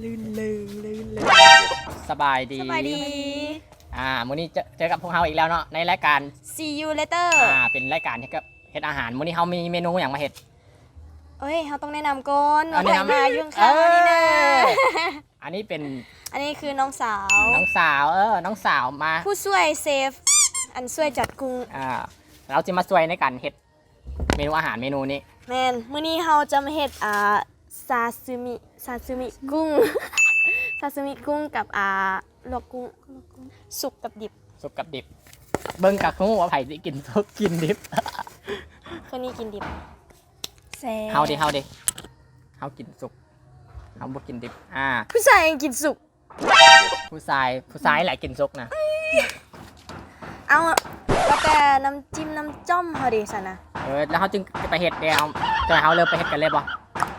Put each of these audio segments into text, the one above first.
ລື່ນເລີງ ລື່ນເລີງ. ສະບາຍດີ ສະບາຍດີ. ອ່າ ມື້ນີ້ເຈີກັບພວກເຮົາອີກແລ້ວເນາະ ໃນລາຍການ See You Later. ອ່າ ເປັນລາຍການກ່ຽວກັບເຮັດອາຫານ. ມື້ນີ້ເຮົາມີເມນູຫຍັງມາເຮັດ? ເອີຍ ເຮົາຕ້ອງແນະນຳກ່ອນວ່າໃຜມາຢູ່ຂ້າງນີ້ນະ. ອັນນີ້ເປັນ ອັນນີ້ຄືນ້ອງສາວ ນ້ອງສາວ ເອີ ນ້ອງສາວມາ ຜູ້ຊ່ວຍເຊຟ ອັນຊ່ວຍຈັດກຸ້ງ. ອ່າ ລາວຊິມາຊ່ວຍໃນການເຮັດເມນູອາຫານເມນູນີ້. ແມ່ນ ມື້ນີ້ເຮົາຈະມາເຮັດ ອ່າ ຊາຊືມິ ຊາຊືມິກຸ້ງ ຊາຊືມິກຸ້ງກັບ ອ່າ ລວກກຸ້ງ ສຸກກັບດິບ ສຸກກັບດິບ. ເບິ່ງກໍຮູ້ວ່າໃຜຊິກິນສຸກກິນດິບ. ຄົນນີ້ກິນດິບ. ແຊບ. ເຮົາເດ ເຮົາເດ ເຮົາກິນສຸກ ເຮົາບໍ່ກິນດິບ. ອ່າ ຜູ້ຊາຍຍັງກິນສຸກ. ຜູ້ຊາຍ ຜູ້ຊາຍແຫຼະກິນສຸກນະ. ເອົາ ວ່າແຕ່ນ້ຳຈິ້ມນ້ຳຈ້ອມເຮົາເດຊັ້ນນະ? ເອີ ແລ້ວເຮົາຈຶ່ງຈະໄປເຮັດເດ. ເຮົາ ຈະໃຫ້ເຮົາເລີ່ມໄປເຮັດກັນເລີຍບໍ່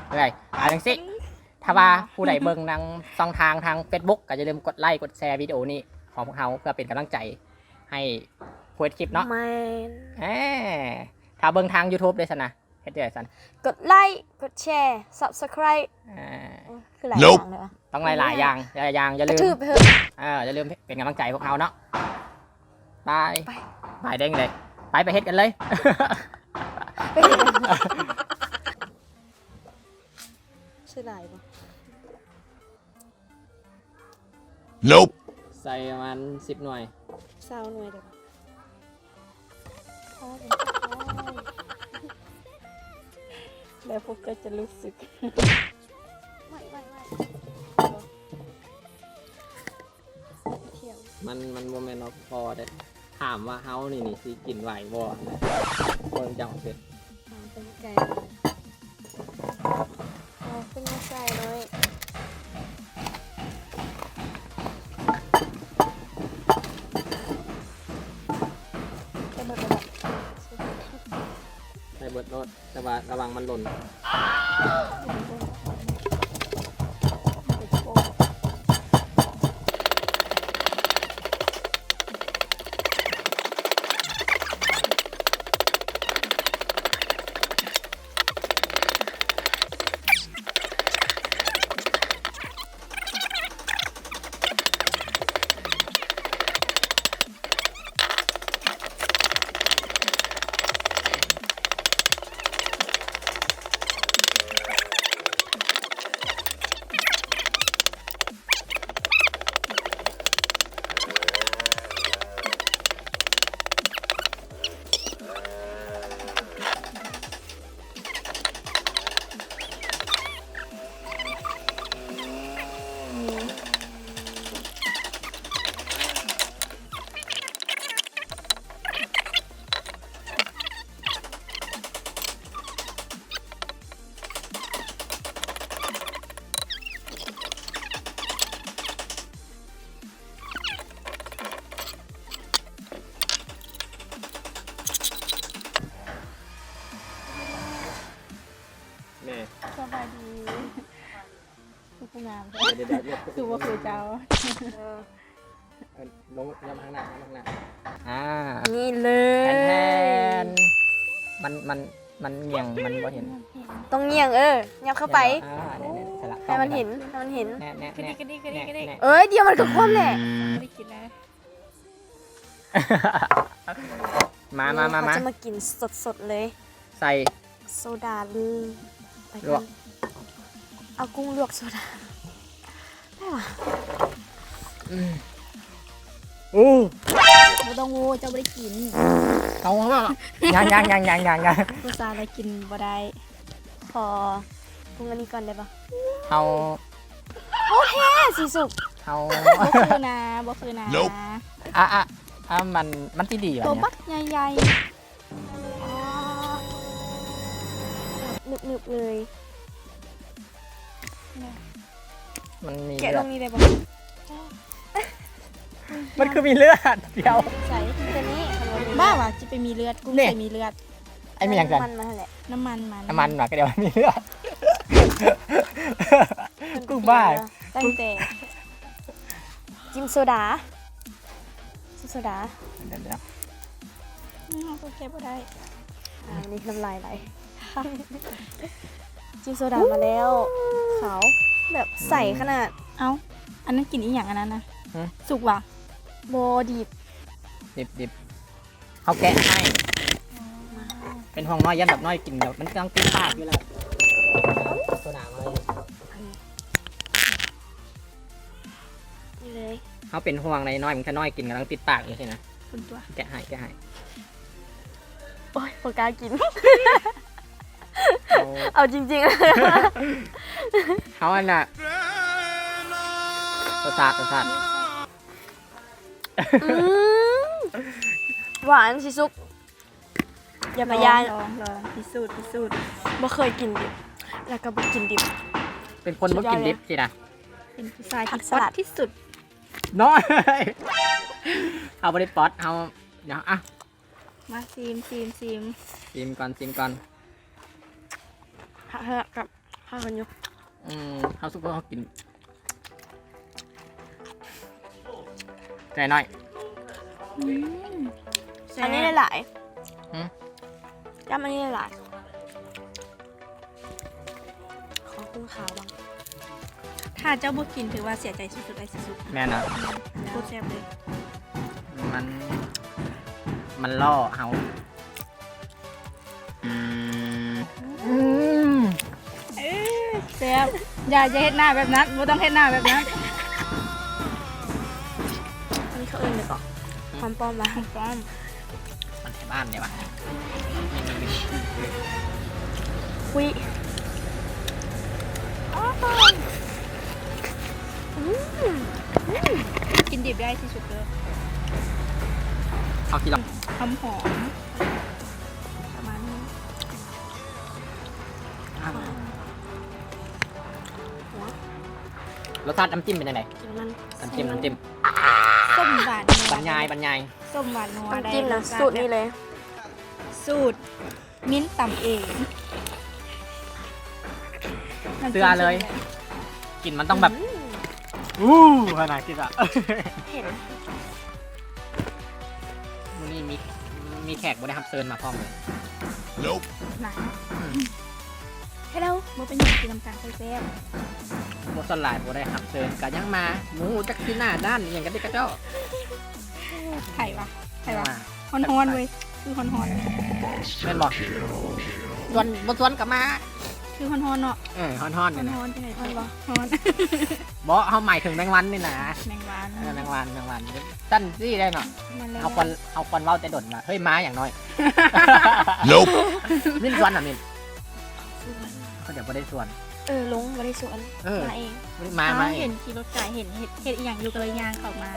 ເອື້ອຍ? ເອົາຈັ່ງຊີ້ ຖ້າວ່າຜູ້ໃດເບິ່ງທາງຊ່ອງທາງທາງເຟສບຸກ ກໍຢ່າລືມກົດໄລກົດແຊວິດີໂອນີ້ຂອງພວກເຮົາ ເພື່ອເປັນກຳລັງໃຈໃຫ້ຜູ້ເຮັດຄລິບເນາະ. ແມ່ນ. ເອີ ຖ້າເບິ່ງທາງຢູທູບເດຊັ້ນນະ? ເຮັດຈັ່ງໃດຊັ້ນ? ກົດໄລ ກົດແຊ ຊັບສະໄຄຣບ໌. ອ່າ ຄືຫຼາຍຢ່າງເລີຍ ຕ້ອງຫຼາຍໆຢ່າງ ຫຼາຍໆຢ່າງ. ຢ່າລືມ ເອີ ຢ່າລືມເປັນກຳລັງໃຈພວກເຮົາເນາະ. ໄປ ໄປ ໄປເດ້ງເລີຍ ໄປ ໄປເຮັດກັນເລີຍ. ໃສ່ຫຼາຍບໍ່? Nope. ໃສ່ປະມານສິບໜ່ວຍ ຊາວໜ່ວຍເດີ. ແລ້ວພວກເຈົ້າຈະຮູ້ສຶກ ມັນ ມັນບໍ່ແມ່ນວ່າພໍເດ້. ຖາມວ່າເຮົານີ້ ນີ້ຊິກິນໄຫວບໍ່? ເບິ່ງເຈົ້າເປັນ ເປັນໄກ່ ເອົາເປັນໄກ່ນ້ອຍ ໃສ່ເບິດເລີຍບໍ່? ໃສ່ເບິດໂລດ. ແຕ່ວ່າລະວັງມັນຫຼົ່ນ. ແມ່ ສະບາຍດີ ຄືຜູ້ງາມແທ້ ຄືບໍ່ຄືເຈົ້າ. ເອີ ລົງ ຍ່ຳທາງໜ້າ ຍ່ຳທາງໜ້າ. ອ່າ ນີ້ເລີຍ ແທນໆ. ມັນ ມັນ ມັນຫຍັງ ມັນບໍ່ເຫັນ. ຕ້ອງຫຍັງ ເອີ ຫຍັບເຂົ້າໄປ. ອ່າ ໃຫ້ມັນເຫັນ ໃຫ້ມັນເຫັນ. ແນະ ແນະ ແນະ ກະດິກ ກະດິກ ກະດິກ ກະດິກ. ເອີຍ ດຽວມັນກໍຄວ່ຳແຫຼະ. ບໍ່ໄດ້ກິນນະ. ມາ ມາ ມາ ມາ ເຮົາຈະມາກິນສົດໆເລີຍ. ໃສ່ໂຊດາ ລວກ ເອົາກຸ້ງລວກໂຊດາ ໄດ້ຫວາ? ອືມ ໂອ້ ບໍ່ຕ້ອງໂວ້ ເຈົ້າບໍ່ໄດ້ກິນ. ເອົາ ຍັງ ຍັງ ຜູ້ສາວລະກິນບໍ່ໄດ້. ຂໍປຸງອັນນີ້ກ່ອນໄດ້ບໍ່? ເຮົາ ໂອ້ແທ້ ສີສຸກ ເຮົາ ບໍ່ຄືນາ ບໍ່ຄືນາ. ອ່ະ ອ່ະ ອ່ະ ມັນ ມັນຊິດີຫວາ? ໂຕບັກໃຫຍ່ໆ ໜຶບໆເລີຍ. ມັນມີ ແກະລົງນີ້ໄດ້ບໍ່? ມັນຄືມີເລືອດ ດຽວ ໃສ່ໂຕນີ້ ບ້າຫວາ ຊິໄປມີເລືອດ ກຸ້ງໃສ່ມີເລືອດ. ໄອ້ມີຫຍັງຊັ້ນ? ນ້ຳມັນມັນຫັ້ນແຫຼະ ນ້ຳມັນມັນ ນ້ຳມັນຫວາ ກະດຽວມີເລືອດ. ກູບ້າ ຕັ້ງແຕ່ ຈິ້ມໂຊດາ ຈິ້ມໂຊດາ. ດຽວ ດຽວ ອືມ ໂອເຄ ບໍ່ໄດ້. ອ່າ ນີ້ນ້ຳລາຍໄຫຼ. ຈິ້ມໂຊດາມາແລ້ວ ຂາວ ບໃສຂະໜາດ. ເອົ້າ ອັນນັ້ນກິນອີ່ຫຍັງອັນນັ້ນນະ? ຫື? ສຸກຫວາ? ບໍ່ ດິບ. ດິບໆ. ເຮົາແກະໃຫ້. ເປັນຫ່ວງນ້ອຍ ຢ້ານແບບນ້ອຍກິນແລ້ວມັນກຳລັງຕິດປາກຢູ່ແລ້ວ. ໂຊດາມາເລີຍ. ນີ້ເລີຍ. ເຮົາເປັນຫ່ວງໄດ໋ນ້ອຍ ບາງເທື່ອນ້ອຍກິນກຳລັງຕິດປາກຢູ່ຊີ້ນະ. ເປັນຕົວ ແກະໃຫ້ ແກະໃຫ້. ໂອ້ຍ ບໍ່ກ້າກິນ. ເອົາ ເອົາຈິງໆ ເຮົາອັນນ່າ ລົດຊາດ ລົດຊາດ. ອືມ ຫວານຊິສຸກ. ຢ່າໄປຢ້ານ. ລອງ ລອງ ພິສູດ ພິສູດ. ບໍ່ເຄີຍກິນດິບ ແລ້ວກໍບໍ່ກິນດິບ. ເປັນຄົນບໍ່ກິນດິບຊີ້ນະ. ເປັນຜູ້ຊາຍທີ່ປອດທີ່ສຸດເນາະ. ເຮົາບໍ່ໄດ້ປອດ ເຮົາ ດຽວ ອ່ະ ມາຊີມ ຊີມ ຊີມ ຊີມກ່ອນ ຊີມກ່ອນ. ຫາກ ຫາກກັບ ຫາກກັນຢູ່. ອືມ ເຮົາສຸກເຮົາກິນ. ໃຈໜ້ອຍ. ອືມ ອັນນີ້ຫຼາຍ. ຫື? ຈ້ຳອັນນີ້ຫຼາຍ. ຂໍກິນຂາວບ້າງ. ຖ້າເຈົ້າບໍ່ກິນ ຖືວ່າເສຍໃຈສຸດໆ ໄອ້ຊິສຸກ. ແມ່ນນະ. ໂຄດແຊບເລີຍ. ມັນ ມັນຫຼໍ່ເຮົາ. ອືມ ອືມ ເອີ ແຊບ. ຢ່າ ຢ່າເຮັດໜ້າແບບນັ້ນ ບໍ່ຕ້ອງເຮັດໜ້າແບບນັ້ນ. ອັນນີ້ເຂົາເອີ້ນຫຍັງເກາະ? ຫື? ຫອມປ້ອມຫວາ? ຫອມປ້ອມ. ມັນໄທບ້ານເດ້ຫວາ? ອຸ້ຍ ອືມ ອືມ ກິນດິບໄດ້ທີ່ສຸດເດີ. ເອົາກິນລະ ຫອມໆ ປະມານນີ້. ລົດຊາດນ້ຳຈິ້ມເປັນຈັ່ງໃດ? ນ້ຳຈິ້ມ ນ້ຳຈິ້ມ ສົ້ມຫວານນົວ. ບັນຍາຍ ບັນຍາຍ. ສົ້ມຫວານນົວ. ນ້ຳຈິ້ມນະ ສູດນີ້ເລີຍ ສູດມິ້ນຕຳເອງ. ເຊື່ອເລີຍ ກິນມັນຕ້ອງແບບ ອືມ ອູ້ ຂະໜາດກິນອະ ເຫັນ. ມື້ນີ້ມີ ມີແຂກບໍ່ໄດ້ຮັບເຊີນມາພ້ອມເລີຍ. ນະ ອືມ ເຮລໂລ ບໍ່ເປັນຫຍັງ ກິນນຳກັນຄ່ອຍແຊບ. ບໍ່ ສ່ວນຫຼາຍບໍ່ໄດ້ຮັບເຊີນ ກະຍັງມາ ບໍ່ຮູ້ຈັກຊິໜ້າດ້ານອີ່ຫຍັງກັນເດ້ກະເຈົ້າ. ໃຜວະ ໃຜວະ? ຮ້ອນໆເວີຍ ຄືຮ້ອນໆ ແມ່ນບໍ່? ຊວນ ບໍ່ຊວນກະມາ ຄືຮ້ອນໆເນາະ. ເອີ ຮ້ອນໆນີ້ນະ ຮ້ອນໆ ຈັ່ງໃດ ຮ້ອນບໍ່? ຮ້ອນ. ບໍ່ ເຮົາໝາຍເຖິງແມງວັນນີ້ນະ. ແມງວັນ ເອີ ແມງວັນ ແມງວັນ ຊັ້ນຊີ້ໄດ້ເນາະ. ເຮົາຄວນ ເຮົາຄວນເວົ້າແຕ່ດົນວ່າ ເຮີ້ຍ ມາຫຍັງນ້ອຍ. ມິ້ນຊວນນະ ມິ້ນ ເຂົາດຽວບໍ່ໄດ້ຊວນ. ເອີ ລົງບໍ່ໄດ້ຊວນ ເອີ ມາເອງ ມາ ມາເອງ. ເຫັນຂີ່ລົດໄກ ເຫັນເຮັດ ເຮັດອີ່ຫຍັງຢູ່ ກະເລີຍຍ່າງເຂົ້າມາ.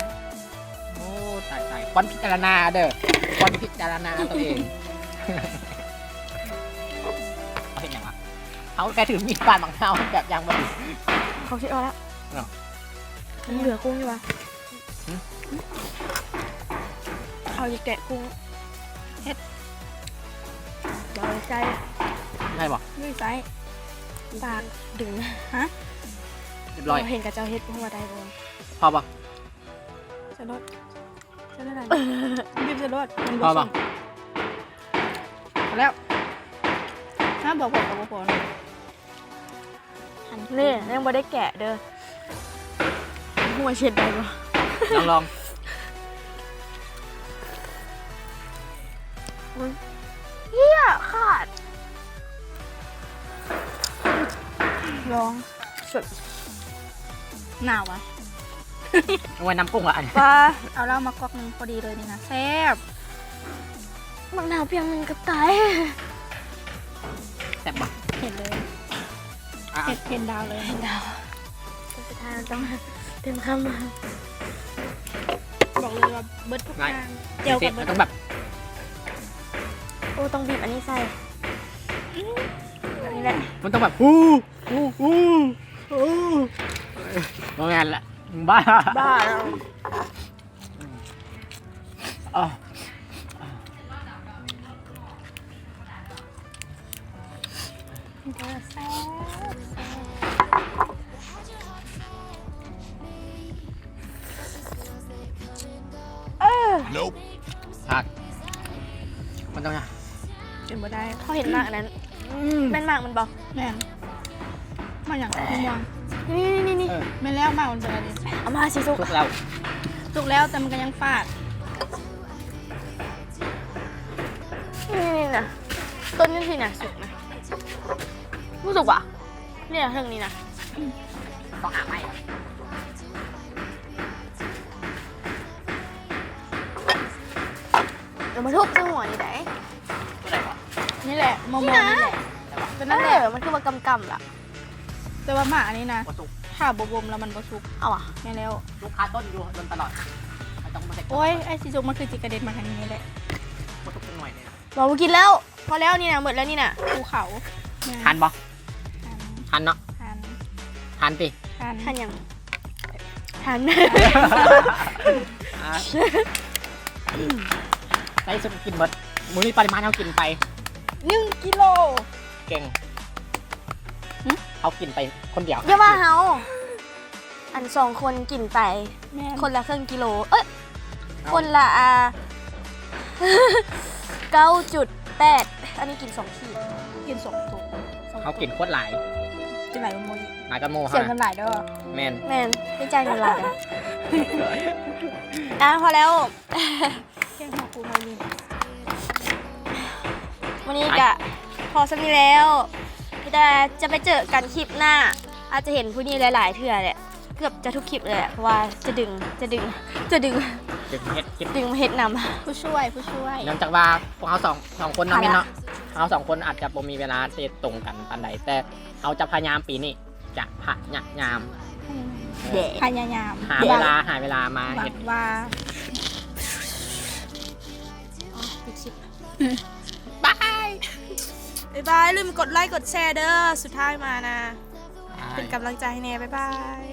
ໂອ້ ຕາຍ ຕາຍ ຄວນພິຈາລະນາເດີ ຄວນພິຈາລະນາຕົວເອງ. ເຂົາເຮັດຫຍັງວະ? ເຮົາແຄ່ຖືມີດປາດໝາກນາວແບບຢ່າງບໍ່ດີ. ເຂົາຄິດອອກແລ້ວເນາະ. ມັນເຫຼືອກຸ້ງຢູ່ວະ? ຫື? ເອົາຢູ່ແກະກຸ້ງ ເຮັດ ດຽວໃສ່ ໄດ້ບໍ່? ນີ້ໃສ່ ປາກດຶງ. ຮະ? ຮຽບຮ້ອຍ. ເຫັນເຂົາເຈົ້າເຮັດ ບໍ່ຮູ້ວ່າໄດ້ບໍ່? ພໍບໍ່? ໃສ່ໂລດ ໃສ່ໂລດ ບີບໃສ່ໂລດ. ພໍບໍ່? ພໍແລ້ວ. ຖ້າບໍ່ພໍກະບໍ່ພໍເນາະ. ນີ້ຍັງບໍ່ໄດ້ແກະເດີ ບໍ່ຮູ້ວ່າຊິເຮັດໄດ້ບໍ່? ລອງໆ. ອຸ້ຍ ເຮີ້ຍ ຂາດ. ລອງ ສົດ ໜາວຫວາ? ໂອ້ຍ ນ້ຳກຸ້ງລະອັນ ປາ ເອົາເຫຼົ້າມາກອກໜຶ່ງພໍດີເລີຍນີ້ນະ ແຊບ. ໝາກນາວພຽງໜຶ່ງກະຕາຍ. ແຊບບໍ່? ເຫັນເລີຍ ອ່ະ ເຫັນ ເຫັນດາວເລີຍ ເຫັນດາວ. ສຸດທ້າຍມັນຕ້ອງເຕັມຄຳ. ບອກເລີຍວ່າເບິດທຸກຢ່າງ ຈຽວກັນເບິດ. ມັນຕ້ອງແບບ ໂອ້ ຕ້ອງບີບອັນນີ້ໃສ່ ອືມ ແບບນີ້ແຫຼະ. ມັນຕ້ອງແບບ ຫູ ຫູ ຫູ ຫູ ບໍ່ແມ່ນລະ ບ້າ ບ້າແລ້ວ. ເອີ ຜັກ ມັນຕ້ອງຫຍັງ? ກິນບໍ່ໄດ້. ເຂົາເຫັນໝາກອັນນັ້ນ ອືມ ແມ່ນໝາກມັນບໍ່? ແມ່ນ. ໝາກຫຍັງ? ໝາກມ່ວງ. ນີ້ໆໆ ເອີ ແມ່ນແລ້ວ ໝາກມັນເປັນອັນນີ້ ເອົາມາຊິສຸກ ສຸກແລ້ວ ສຸກແລ້ວ ແຕ່ມັນກໍຍັງຝາດ ນີ້ໆ ນະ ຕົ້ນນີ້ຊິນະ ສຸກນະ ບໍ່ສຸກຫວາ? ນີ້ນະ ເທິງນີ້ນະ ອືມ ຕ້ອງຫາໄມ້ ເອົາມາທຸບໃສ່ຫົວນີ້ໄດ໋ ຕົວໃດວະ? ນີ້ແຫຼະ ມໍ່ໆ ນີ້ແຫຼະ ຕົວນັ້ນແຫຼະ ເອີ ມັນຄືວ່າກຳໆລະ ແຕ່ວ່າໝາກອັນນີ້ນະ ບໍ່ສຸກ ຖ້າບໍ່ບົ່ມແລ້ວມັນບໍ່ສຸກ ເອົາຫວາ? ແມ່ນແລ້ວ ສຸກຄາຕົ້ນຢູ່ດົນຕະຫຼອດ ບໍ່ຕ້ອງມາເຮັດ ໂອ້ຍ ໄອ້ຊິສຸກ ມັນຄືຊິກະເດັນມາທາງນີ້ແຫຼະ ບໍ່ສຸກຈັກໜ່ອຍເລີຍ ບໍ່ ບໍ່ກິນແລ້ວ ພໍແລ້ວນີ້ນະ ໝົດແລ້ວນີ້ນະ ພູເຂົາ ທັນບໍ່? ທັນ ທັນເນາະ ທັນ ທັນຕິ? ທັນ ທັນຫຍັງ? ທັນ ໃນທີ່ສຸດກໍກິນໝົດ ມື້ນີ້ປະລິມານເຮົາກິນໄປ ໜຶ່ງກິໂລ ເກັ່ງ ຫຶ? ເຮົາກິນໄປຄົນດຽວ ຢ່າວ່າເຮົາ ອັນສອງຄົນກິນໄປ ແມ່ນ ຄົນລະເຄິ່ງກິໂລ ເອີຍ ເອົ້າ ຄົນລະ ອ່າ ເກົ້າຈຸດແປດ ອັນນີ້ກິນສອງຂີດ ກິນສອງໂຕ ສອງໂຕ ເຮົາກິນໂຄດຫຼາຍ ກິນຫຼາຍກວ່າໝູ່ອີກ ຫຼາຍກວ່າໝູ່ ສຽງເຮົານະ ກັນຫຼາຍເດີ້ ແມ່ນ ແມ່ນ ໄດ້ຈ່າຍເງິນຫຼາຍ ອ່າ ພໍແລ້ວ ແກງຫອມປູໄພລິນ ມື້ນີ້ກະພໍສ່ຳນີ້ແລ້ວ ມີແຕ່ຈະໄປເຈີກັນຄລິບໜ້າ ອາດຈະເຫັນຜູ້ນີ້ຫຼາຍໆເທື່ອແຫຼະ ເກືອບຈະທຸກຄລິບເລີຍແຫຼະ ເພາະວ່າຈະດຶງ ຈະດຶງ ຈະດຶງ ດຶງມາເຮັດຄລິບ ດຶງມາເຮັດນຳ ຜູ້ຊ່ວຍ ຜູ້ຊ່ວຍ ເນື່ອງຈາກວ່າພວກເຮົາສອງ ສອງຄົນເນາະ ພາລະ ເນາະ ເຮົາສອງຄົນອາດຈະບໍ່ມີເວລາທີ່ຕົງກັນປານໃດ ແຕ່ເຮົາຈະພະຍາຍາມປີນີ້ ຈະພະຍາຍາມ ອືມ ເອີ ພະຍາຍາມ ຫາເວລາ ຫາເວລາມາເຮັດ ວ່າ ອໍ ປິດຄລິບ ບາຍ ບາຍບາຍ ຢ່າລືມກົດໄລກົດແຊເດີ້ ສຸດທ້າຍມານະ ເປັນກຳລັງໃຈໃຫ້ແດ່ ບາຍບາຍ.